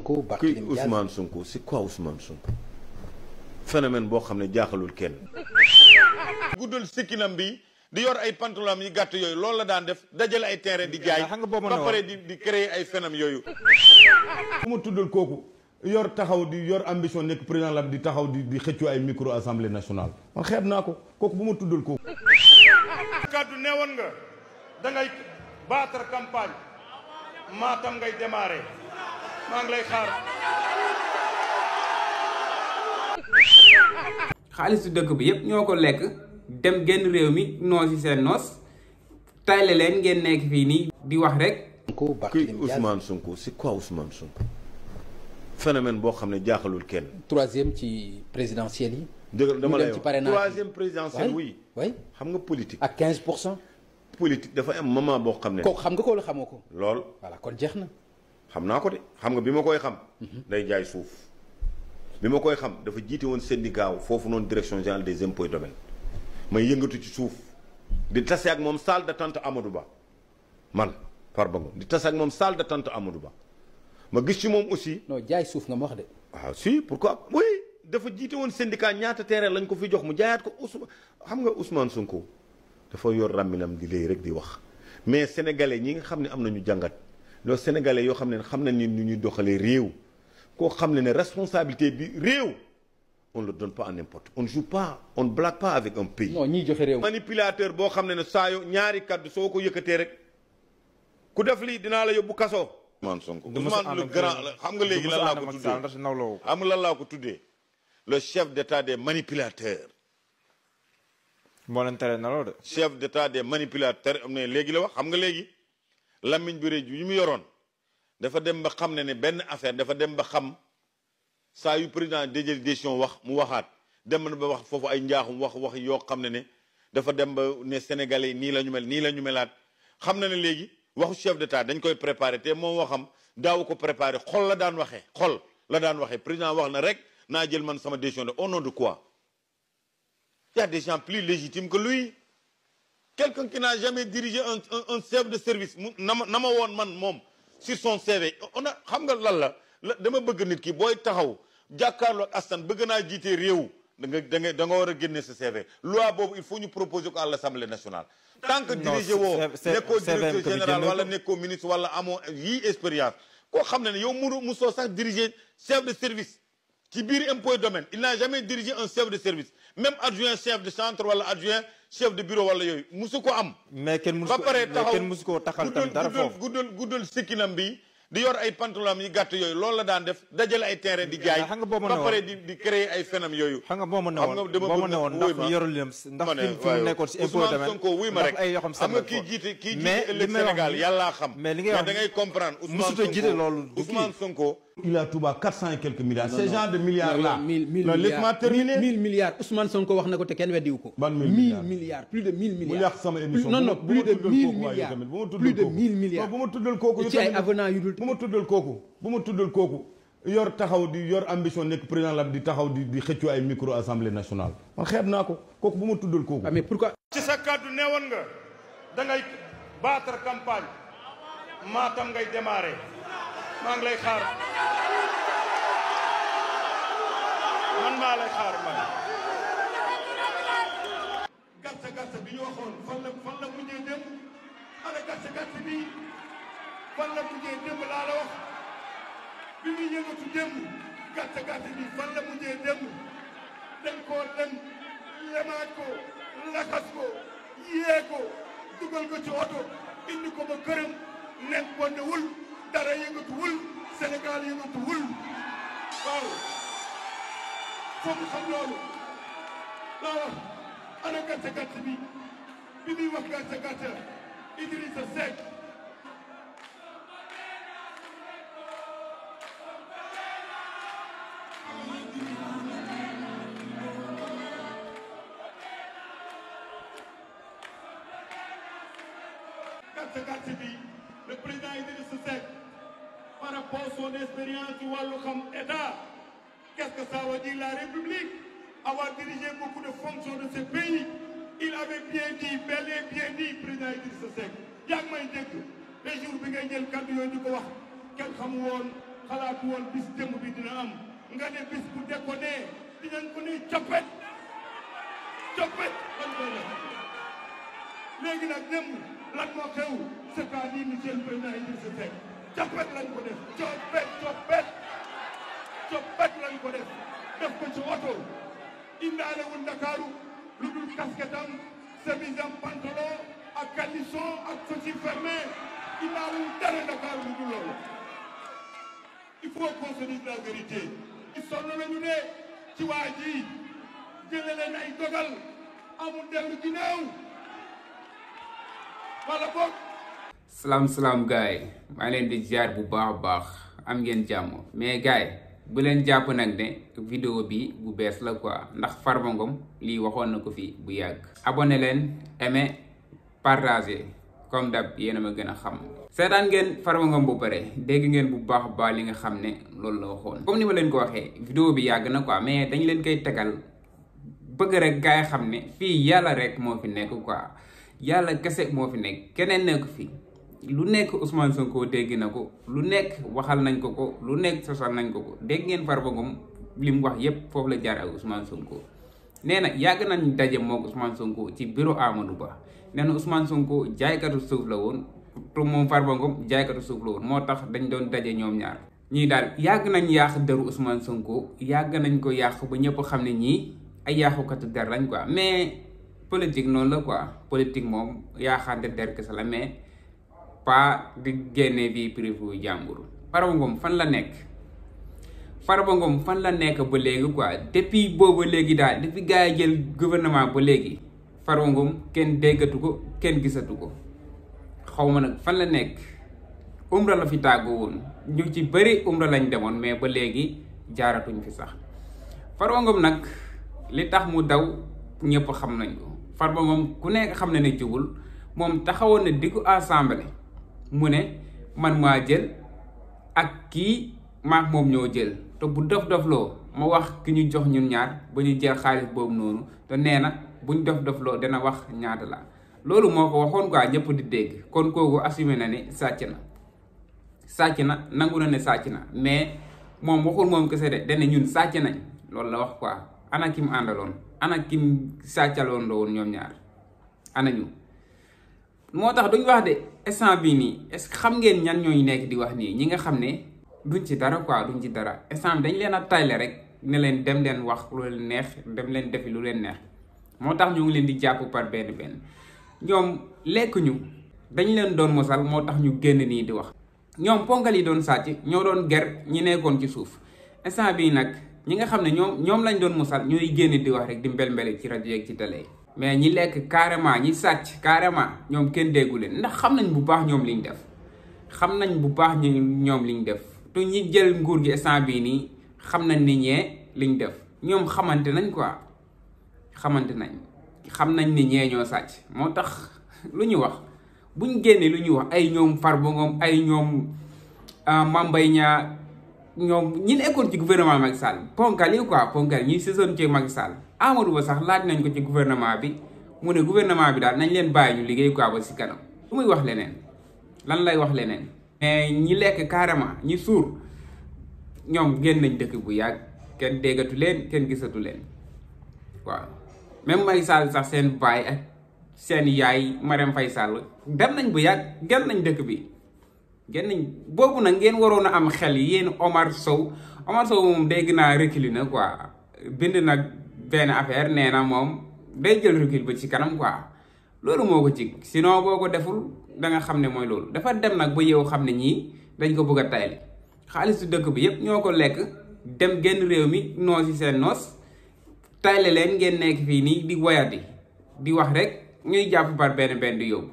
Kuy Ousmane Sonko c'est quoi Ousmane Sonko phénomène boo xam ne jaaxalul kenn. guddal sikkinam bi di yor ay pantalon yi gàtt yooyu loolu la daan def dajale ay terrain di jaay ba pare di créer ay phénomène yooyu. bu ma tuddal kooku yor taxaw di yor ambition nekk président la di taxaw di xëccoo ay micro assemblée nationale man xeeb naa ko kooku bu ma tuddal kooku. kaddu neewoon nga da ngay battre campagne Matam ngay démarrer maa ngi lay xaar. xaalisu dëkk bi yépp ñoo ko lekk dem génn réew mi noos yi seen noos tayle leen ngeen nekk fii nii di wax rek. kuy Ousmane Sonko c'est quoi Ousmane Sonko phénomène boo xam ne jaaxalul kenn. troisième ci présidentielle yi. dëgg dama lay wax troisième présidentielle oui. oui xam nga politique. ak 15%. politique dafa am moment boo xam ne. kooku xam nga ko wala xamoo ko. lool voilà kon jeex na. xam naa ko de xam nga bi ma koy xam. day jaay suuf. bi ma koy xam dafa jiite woon syndicat foofu noonu direction générale des impôts et domaines may yëngatu ci suuf di tase ak moom salle d'attente Amadou Ba man Farba Ngom di tase ak moom salle d'attente Amadou Ba ma gis ci moom aussi. non jaay suuf nga ma wax de. waaw si pourquoi oui dafa jiite woon syndicat ñaata terrain lañ ko fi jox mu jaayaat ko xam nga Ousmane Sonko dafa yor ràmminam di léegi rek di wax mais sénégalais ñi nga xam ne am nañu jàngat loolu sénégalais yoo xam ne xam nañ ni ñu ñuy doxalee réew. koo xam ne responsabilité bi réew on ne le donne pas à n'importe on ne joue pas on ne blague pas avec un pays. non ñiy joxe réew. manipulateur boo xam ne saa yo ñaari kaddu soo ko yëkkatee rek ku def lii dinaa la yóbbu kaso. Ousmane Sonko Ousmane le grand xam nga léegi lan laa ko tuddee xam nga lan laa ko tuddee le chef d'état des manipulateurs. moo leen tere na loolu de. chef d'état des manipulateurs am na léegi la wax xam nga léegi lamiñ bi rëy yu mu yoroon. dafa dem ba xam ne benn affaire dafa dem ba xam saa yu président déjël décision wax mu waxaat dem na ba wax foofu ay njaaxum wax yoo xam ne dafa dem ba ne sénégalais yi nii la ñu mel nii la ñu melaat xam na ne léegi waxu chef d'état dañ koy préparé te moom waxam daaw ko préparé xol la daan waxee xol la daan waxee président wax na rek naa jël man sama décision de au nom de quoi il y a des gens plus légitimes que lui quelqu'un qui n'a jamais dirigé un chef de service mu na ma woon man moom sur son CV on a xam nga lan la dama bëgg nit ki booy taxaw jàkkaarloo ak askan bëgg naa jiite réew da nga war a génne sa CV loi boobu il faut ñu proposer ko à l'Assemblée nationale. tant que dirigé woo nekkoo directeur général wala nekkoo ministre wala amoo yii expérience koo xam ne yow musoo sax diriger chef de service ci biir impôt domaine il n'a jamais dirigé un chef de service même adjoint chef de centre wala adjoint chef de bureau wala yooyu musu ko am. mais kenn musu koo taxal tamit dara foofu guddal sikkinam bi di yor ay pantalon yi gàtt yooyu loolu la daan def dajale ay terrain di jaay ba pare di créer ay phénomène yooyu. xam nga boo ma newoon ndax yorul leen ndax fi mu nekkoon si impôt domaine Sonko wuy ma rek xam nga kii jiite ëllëg Sénégal yàllaa xam. mais li ngay wax da ngay comprendre Ousmane Sonko il a Touba 400 et quelques milliards. ce genre de milliards là. 1000 milliards Ousmane Sonko wax na ko te kenn weddiwu ko. ban 1000 milliards plus de 1000 milliards. mu yàq sama émission non plus de 1000 milliards plus de 1000 milliards. bu ma tuddal kooku ci ay avenants yu dul. bu ma tuddal kooku yor taxaw di yor ambition nekk président la di taxaw di xëccoo ay micro assemblée nationale man xeeb naa ko kooku bu ma tuddal kooku. mais pourquoi. ci sa kaddu neewoon nga da ngay battre campagne Matam ngay démarrer maa ngi lay xaar. man maa lay xaar man. gàtt bi ñu waxoon fan la mujjee démb ana gàtt bi fan la mujjee démb laa la wax bi muy yëngatu démb gàtt bi fan la mujjee démb dañ koo lemaat ko lakas ko yee ko dugal ko ci oto indi ko ba këram nekk bonnewul dara yëngatuwul Sénégal yëngatuwul waaw. foog xam loolu laa wax ana gàtt bi muy wax gàtt Idrissa Seck gàtt bi le président Idrissa Seck par rapport à son expérience ci wàllu xam état. Qu'est-ce que ça veut dire la République? Avoir dirigé beaucoup de fonctions de ce pays, il avait bien dit, bel et bien dit, président Idrissa Seck. yaa ngi may dégg les jours bi ngay jël kàddu yooyu di ko wax kenn xamu woon xalaatu woon bis démb bi dina am nga ne bis bu déconné dinañ ko ne coppet lan koy def léegi nag démb lan moo xew c'est à dire monsieur le président Idrissa Seck coppet lañ ko def coppet lañ ko def ko ci oto indaalewul Ndakaaru lu dul casquette am chemise am pantalon ak caleçon ak chaussures fermées indaalewul dara Ndakaaru lu dul loolu il faut qu'on se dise la vérité sonn nañu ne ci waa ji jële leen ay dogal amul dellu ginnaaw wala boog. salaam gaay maa leen di ziar bu baax a baax am ngeen jàmm mais gaay bu leen jàpp nag ne vidéo bi bu bees la quoi ndax Farba Ngom lii waxoon na ko fi bu yàgg. abonné leen aimé partagé comme d'hab yéen a ma gën a xam. seetaan ngeen Farba Ngom bu pare dégg ngeen bu baax a baax li nga xam ne loolu la waxoon. comme ni ma leen ko waxee vidéo bi yàgg na quoi mais dañ leen koy tegal bëgg rek gaay yi xam ne fii yàlla rek moo fi nekk quoi yàlla kese moo fi nekk keneen nekk fi. lu nekk Ousmane Sonko dégg na ko lu nekk waxal nañ ko lu nekk sosal nañ ko dégg ngeen Farba Ngom li mu wax yépp foofu la jaar ak Ousmane Sonko nee na yàgg nañ daje moog Ousmane Sonko ci bureau Amadou Ba nee na Ousmane Sonko jaaykatu suuf la woon te moom Farba Ngom jaaykatu suuf la woon moo tax dañ doon daje ñoom ñaar ñii daal yàgg nañ yàq deru Ousmane Sonko yàgg nañ ko yàq ba ñëpp xam ne ñii ay yàqukatu der lañ quoi mais politique noonu la quoi politique moom yaaxante der kese la mais pas di génne vie privée jàmbur. Farba Ngom fan la nekk Farba Ngom fan la nekk ba léegi quoi depuis boobu léegi daal depuis gars yi jël gouvernement ba léegi Farba Ngom kenn déggatu ko kenn gisatu ko xaw ma nag fan la nekk umra la fi tàggoo woon ñu ci bëri umra lañ demoon mais ba léegi jaaratuñ fi sax. Farba Ngom nag li tax mu daw ñëpp xam nañ ko Farba Ngom ku nekk xam na ne jubul moom taxawoon na diggu assemblée. mu ne man maa jël ak kii maak moom ñoo jël te bu dof-dofloo ma wax ki ñu jox ñun ñaar ba ñu jël xaalis boobu noonu te nee na buñ dof-dofloo dana wax ñaata la loolu moo ko waxoon quoi ñëpp di dégg kon kooku assumé na ne sàcc na nangu na ne sàcc na mais moom waxul moom kese de dana ñun sàcc nañ loolu la wax quoi ana kim àndaloon ana kim sàccaloon la woon ñoom ñaar ana ñu moo tax duñ wax de instant bii nii est-ce que xam ngeen ñan ñooy nekk di wax nii ñi nga xam ne duñ ci dara quoi duñ ci dara instant dañ leen a tayle rek ne leen dem leen wax lu leen neex dem leen defi lu leen neex moo tax ñu ngi leen di jàpp par benn ñoom lekk ñu dañ leen doon mosal moo tax ñu génn nii di wax ñoom ponkal yi doon sàcc ñoo doon ger ñi nekkoon ci suuf instant bii nag ñi nga xam ne ñoom lañ doon mosal ñooy génn di wax rek di mbel-mbele ci rajo yeeg ci télé yi mais ñi lekk carrément ñi sàcc carrément ñoom kenn déggu leen ndax xam nañ bu baax ñoom liñ def xam nañ bu baax ñoom liñ def te ñi jël nguur gi instant bii nii xam nañ ni ñee liñ def ñoom xamante nañ quoi xam nañ ni ñee ñoo sàcc moo tax lu ñu wax buñ génnee lu ñuy wax ay ñoom Farba Ngom ay ñoom Mame Mbaye Niang ñoom ñi nekkoon ci gouvernement Macky Sall ponkal yi quoi ponkal ñi saison ci Macky Sall Amadou Ba sax laaj nañ ko ci gouvernement bi mu ne gouvernement bi daal nañ leen bàyyi ñu liggéey quoi ba si kanam lu muy wax leneen lan lay wax leneen mais ñi lekk carrément ñi suur ñoom génn nañ dëkk bu yàgg kenn déggatu leen kenn gisatu leen waaw même Macky Sall sax seen baay ak seen yaay Marème Faye Sall dem nañ bu yàgg génn nañ dëkk bi génn nañ boobu nag ngeen waroon a am xel yéen Omar Sow moom dégg naa reculé na quoi bind nag benn affaire nee na moom day jël recul ba ci kanam quoi loolu moo ko jig sinon boo ko deful da nga xam ne mooy loolu dafa dem nag ba yow xam ne ñii dañ ko bëgg a tayle xaalisu dëkk bi yépp ñoo ko lekk dem génn réew mi noos yi seen noos tayle leen ngeen nekk fii nii di woyati di wax rek ñuy jàpp par benn di yóbbu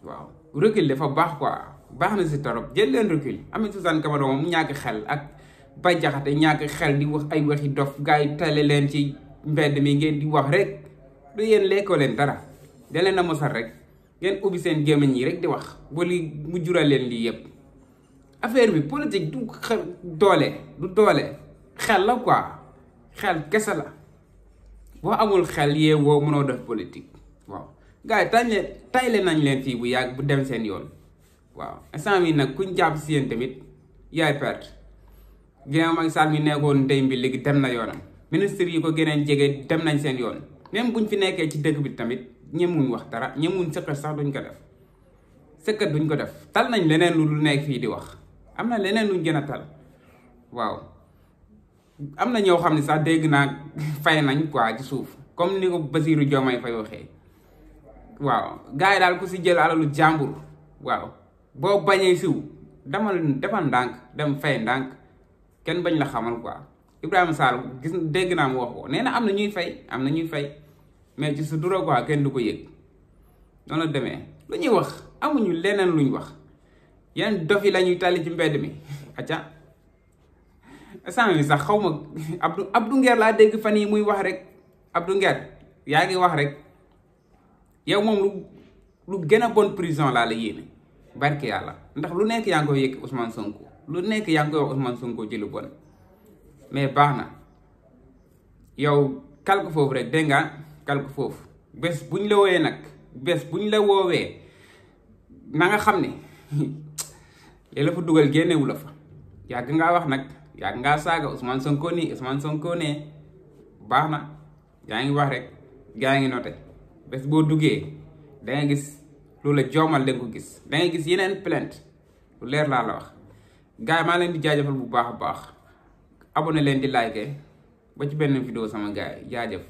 waaw recul dafa baax quoi baax na si torop jël leen recul Ameth Suzanne Camara moom ñàkk xel ak Bah Diakhaté ñàkk xel di wax ay waxi dof gars yi tayle leen ci mbedd mi ngeen di wax rek du yéen lekkoo leen dara da leen a mosal rek ngeen ubbi seen gémmiñ yi rek di wax ba li mu jural leen lii yépp affaire bi politique du doole xel la quoi xel kese la boo amul xel yeewoo mënoo def politique waaw gars yi tayle nañ leen fii bu yàgg bu dem seen yoon waaw instant bi nag kuñ jàpp si yéen tamit yaay perte ginnaaw Macky Sall mi nekkoon ndey mbi léegi dem na yoonam ministre yi ko gëneen jege dem nañ seen yoon même buñ fi nekkee ci dëkk bi tamit ñemuñ wax dara ñemuñ sëkkat sax duñ ko def sëkkat duñ ko def tal nañ leneen lu nekk fii di wax am na leneen luñ gën a tal waaw am na ñoo xam ne sax dégg naa fay nañ quoi ci suuf comme ni ko Bassirou Diomaye Faye waxee waaw gars yi daal ku si jël alalu jàmbur waaw boo bañee siw defal ndànk dem fay ndànk kenn bañ la xamal quoi Ibrahima Sall gis dégg naa mu wax ko nee na am na ñuy fay mais ci su dura quoi kenn du ko yëg noonu la demee lu ñuy wax amuñu leneen luñ wax yeneen dof yi la ñuy tàlli ci mbedd mi acca sant bi sax xaw ma Abdou Nguer laa dégg fan yi muy wax rek Abdou Nguer yaa ngi wax rek yow moom lu gën a bon prison laa la yéene barke yàlla ndax lu nekk yaa ngi koy yëg Ousmane Sonko lu nekk yaa ngi koy wax Ousmane Sonko ci lu bon mais baax na yow kalku foofu rek dégg nga kalku foofu bés buñ la woowee nag bés buñ la woowee na nga xam ne li la fa dugal génnewu la fa yàgg ngaa wax nag yàgg ngaa saaga Ousmane Sonko nii Ousmane Sonko nee baax na yaa ngi wax rek gaa ngi noté bés boo duggee da nga gis lu la joomal da nga ko gis da nga gis yeneen plainte lu leer laa la wax gars yi maa leen di jaajëfal bu baax a baax abonné leen di like ba ci benn vidéo sama gars yi jaajëf